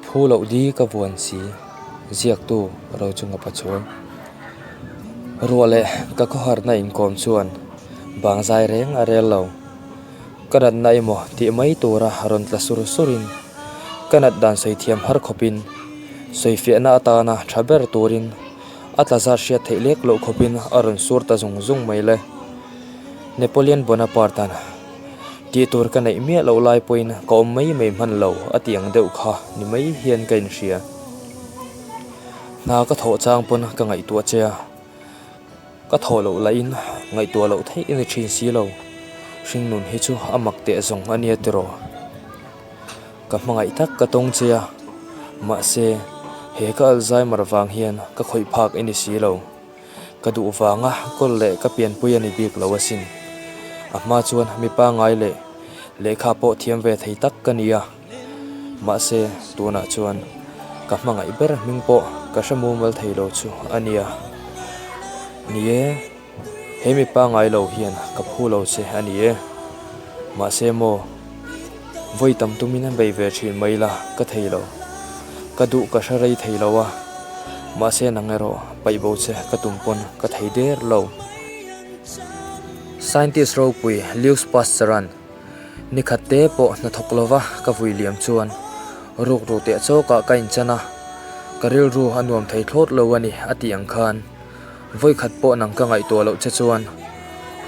Phu loh di ka vuan si, ziaktu Rochunga Pachuai. Ruah leh ka khawharna inkawm chuan bang zai reng a rel lo. Ka natna emaw tih mai tura rawn tla sur surin ka nat dan sawi thiam har khawpin sawifiahna atana tha ber turin a tla zat hriat theih lek loh khawpin a rawn sur ta zung zung mai le. Napoleon Bonaparte-a'n Tih tur ka neih miah loh lai pawhin ka awm mai mai hman lo a tih ang deuh kha ni mai hian ka inhria. Hna ka thawh chang pawn ka ngaihtuah che a, ka thawh loh lahin ngaihtuah loh theih a ni thin si lo. Hringnun hi chu a mak teh zawng a nia tiraw. Ka hmangaih tak ka tawng che a, mahse he ka Alzheimer vang hian ka khawih phak i ni si lo. Ka duh vanga kawl leh ka pianpui a ni bik lo asin. A hma chuan mi pangngai leh lehkha pawh thiam ve thei tak ka ni a. Mahse, tunah chuan ka hmangaih ber hming pawh ka hre mumal thei lo chu a nia. Ni e, he mi pangngai lo hian ka phu lo che a ni e. Mahse maw, vawi tam tumin a bei ve thin mai la ka thei lo. Ka duh ka hre rei thei lo a, mahse nang erawh paih bo che ka tum pawn ka thei der lo. Scientist ropui Lewis Pasteur-a'n ni khat te pawh hnathawk lova ka vui liam chuan ruk ru teh chawkah ka inchan a, ka rilru a nuam thei thlawt lo a ni a tih ang khan vawi khat pawh nang ka ngaihtuah loh che chuan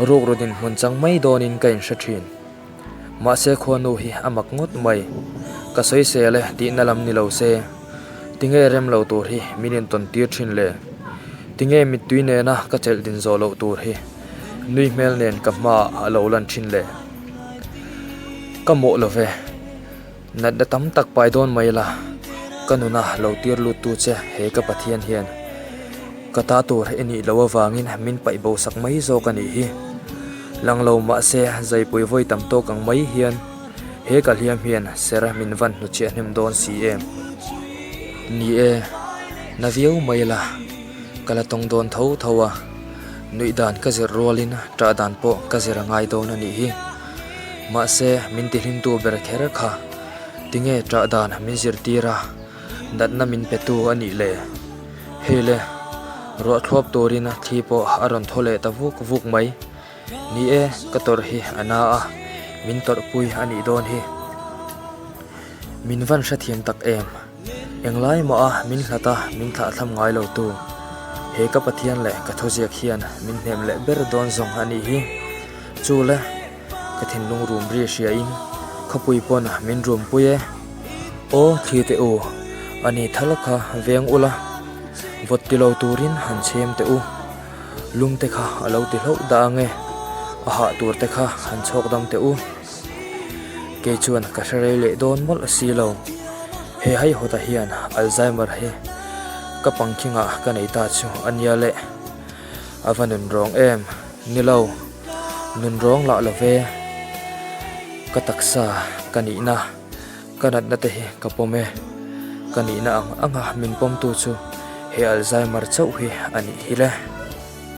ruk ru dinhmun chang mai dawnin ka inhre thin. Mahse khuanu hi a mak ngawt mai. Ka sawisel e tihna lam ni lo se. Tinge rem lo tur hi min intawn tir thin le? Tinge mittui nena ka chelh din zawh loh tur hi nui hmel nen ka hmaah a lo lan thin le? Ka mawh lo ve. Natna tam tak pai dawn mai la, ka nuna lo tir lut tu che he ka Pathian hian ka ta tur i nih loh avangin min paih bo sak mai zawk a nih hi. Lang lo mahse zaipui vawi tam tawk ang mai hian he ka hliam hian ser min van hnuchhiah hnem dawn si em? Ni e, na viau mai la, ka la tawng dawn tho tho a, nuih dan ka zir rualin ṭah dan pawh ka zir a ngai dawn a nih hi. Mahse, min tihlimtu ber kher kha tinge ṭah dan min zirtir a, natna min petu a nih le? Hei le, ruah thluap turin thli pawh a rawn thaw leh ta vuk vuk mai. Ni e, ka tawrh hi a na a, min tawrhpui a nih dawn hi. Min van hrethiam tak em? Englai mah a min hlat a, min thlahthlam ngai lo tu. He ka Pathian leh ka thuziak hian min hnem leh ber dawn zawng a nih hi. Chu le, ka thinlung rum ri hria in khawpui pawn min rum pui e. Aw thli teh u, a ni thal kha veng ula, vawt ti lo turin han chhem teh u. Lum te kha a lo ti hlauh dah ang e, a hah tur te kha han chhawk dam teh u. Kei chuan ka hre rei leh dawn mawlh si lo. He haihawta hian Alzheimer hi ka pangkhingah ka nei ta chu a nia leh. A va nun rawng em? Ni lo, nun rawng lah lo ve. Ka taksa, ka nihna, ka natna te hi ka pawm e. Ka nihna ang anga min pawmtu chu he Alzheimer chauh hi a nih hi le.